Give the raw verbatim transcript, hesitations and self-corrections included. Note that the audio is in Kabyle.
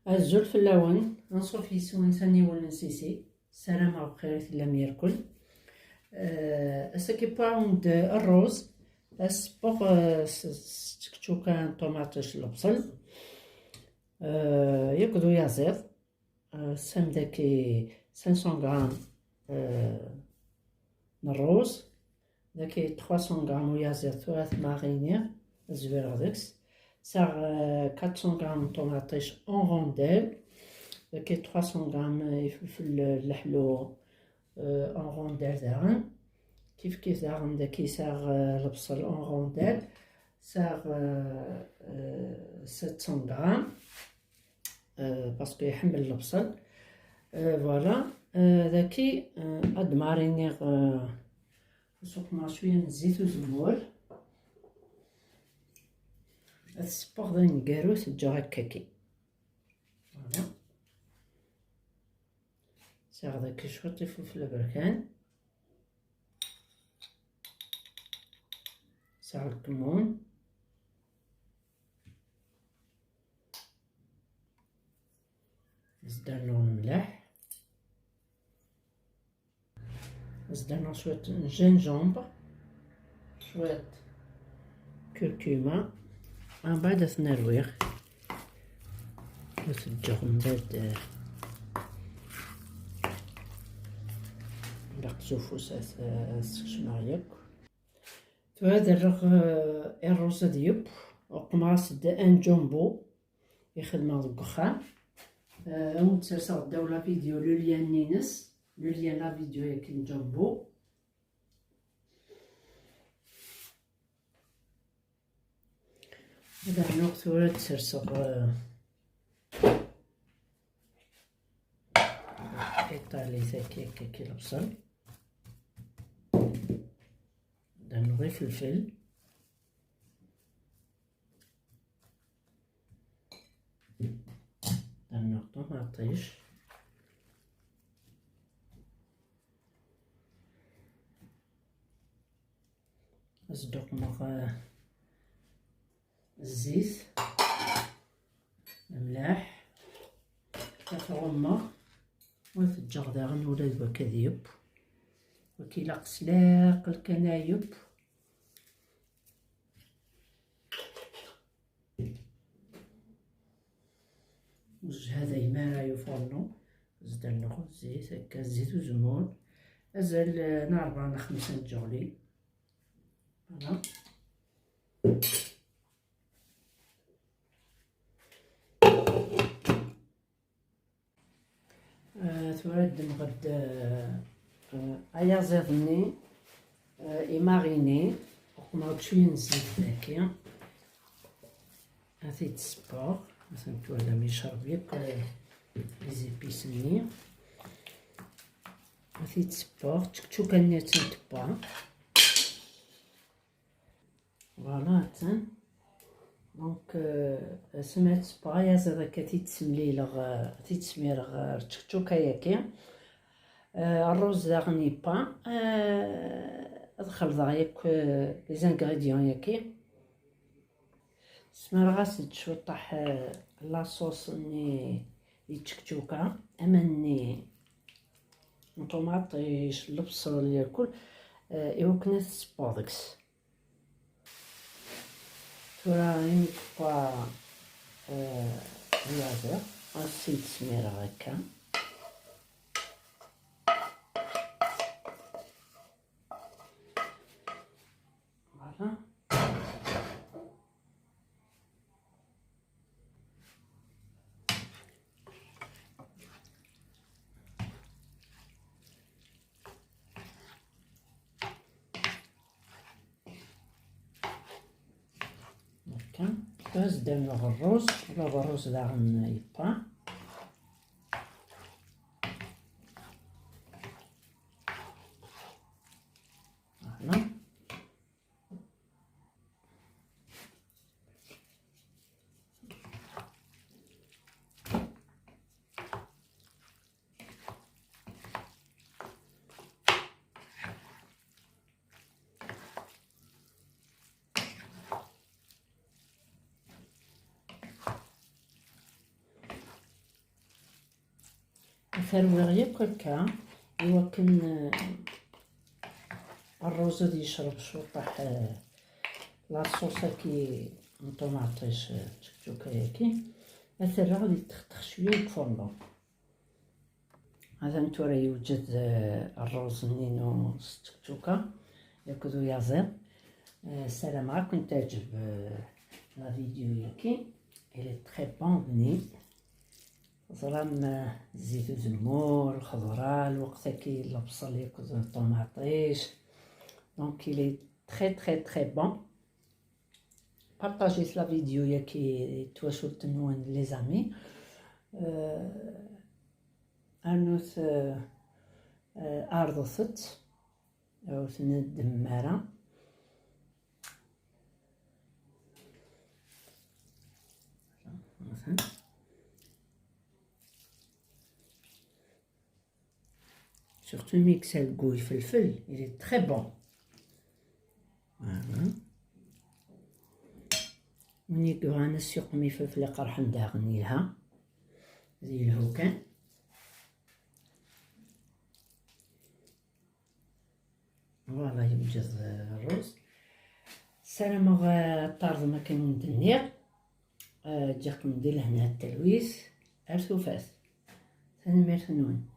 Azul fell-awen, anṣuf yes-wen s aniwel n Sisi. Ssarameɣ bxir i tellam irkel. Eh, ass-agi wwiɣ-awen-d rruz, ad s-ssewweɣ, eh, s, s tčekčuka n ṭumaṭic, lebṣel, eh, akked uyaziḍ. Eh, ssam daki cinq cents grammes, eh, n rruz. Daki trois cents grammes uyaziḍ, tura ad t-mariniɣ, ad zwireɣ deg-s. Sɛiɣ, eh, quatre cents grammes n ṭumaṭic en rondelles. Daki trois cents grammes ifelfel leḥlu, eh, en rondelles daɣen. Kif kif daɣen daki sɛiɣ, eh, lebṣel en rondelles. Sɛiɣ, eh, eh, sept cents grammes. Euh, parce que iḥemmel lebṣel. Euh, voilà. Euh, daki, euh, ad mariniɣ, euh, s uqemmer cwiya n zzit uzemmur. Ad ssewweɣ d aneggaru, teǧǧa akkagi. Voilà. Sɛiɣ daki cwiṭ ifulfel aberkan. Sɛiɣ lkemmun. Ad s-d-rnuɣ lemleḥ. Ad s-d-rnuɣ cwiṭ n gingembre, cwiṭ curcuma. Mbeɛd ad ten-rwiɣ. Ad t-ǧǧeɣ mbeɛd, eh, ddeqs ufus ad, ad t-skecmeɣ yakk. Tura ad rreɣ, eh, i rruz ad yeww, uqmeɣ-as-d un jumbo i xedmeɣ deg uxxam. Eh, ad wen-d-serseɣ ddaw la vidéo le lien-ines, le lien la vidéo akken jumbo. Ad rnuɣ tura ad serseɣ, eh, iṭali-s akka, akka, akka, lebṣel. Ad rnuɣ ifelfel. Ad rnuɣ ṭumaṭic. Ad s-d-uqmeɣ, eh, zzit, lemleḥ, ad t-ɣummeɣ, u ad t-ǧǧeɣ daɣen ula d wakka ad yeww. Waki ilaq s leɛqel kan ad yeww. Ur jhad a gma ara yufurnu. Ad s-d-rnuɣ zzit, akka, zzit uzemmur. Azal, eh, n rebɛa neɣ xemsa n tǧuɣli. Voilà. Eh, tura ddmeɣ-d, eh, eh, ayaziḍ-nni, eh, imarini, uqmeɣ-d cwiya n zzit daki. Ad t-id-ssewweɣ, ad ten-twalam yecreb yakk, eh, les épices-nni. Ad t-id-ssewweɣ, ččekčuka-nni ad tent-tewwa. Voilà, attan. Donc, euh, asmi ad ssewweɣ ayaziḍ akka, ad t-id-semlileɣ, euh, ad t-id-smireɣ, euh, ar tčekčuka-yaki. Euh, rruz daɣen yewwa, euh, ad xelḍeɣ yakk, euh, les ingrédients yaki. Smireɣ-as-d cwiṭaḥ, euh, la sauce-nni i tčekčuka, aman-nni n ṭumaṭic, lebṣel, yakk, euh, i wakken ad t-ssewweɣ deg-s. Tura imi tewwa, eh, ayaziḍ, ad s-id-smireɣ akka. Voilà. Akka. Ad s-d-rnuɣ rruz, ula d rruz daɣen yewwa. Voilà. Terwiɣ yakk akka iwakken, eh, ṛṛuz ad yecreb cwiṭaḥ, eh, la sauce-agi n ṭumaṭic, eh, tčekčuka-yagi. Ad t-rreɣ ad yetxettex cwiya deg furnu. Atan tura yewjed, eh, ṛṛuz-nni-inu s tčekčuka akked uyaziḍ. Eh, ssarameɣ ad kent-teɛǧeb, eh, la vidéo-yagi. Elle est très bon, bnin. Teẓram, eh, zzit uzemmur, lxeḍra, lweqt-agi lebṣel akked ṭumaṭic. Donc, il est très, très, très bon. Partagez la vidéo-yagi i twacult-nwen, les amis. Eh, rnut, eh, eh, ɛerḍet-t, ur tneddmem ara. Surtout mi yeksa deg ifelfel, il est très bon. Voilà. Win i yebɣan ad s-yuqem ifelfel iqerḥen daɣen yelha. Ad yelhu kan. Voilà, yewjed, eh, ṛṛuz. Ssarameɣ, eh, ad t-terẓem akken i d-nniɣ. Eh, ǧǧiɣ-kem di lehna d talwit. Ar tufat. Tanemmirt-nwen.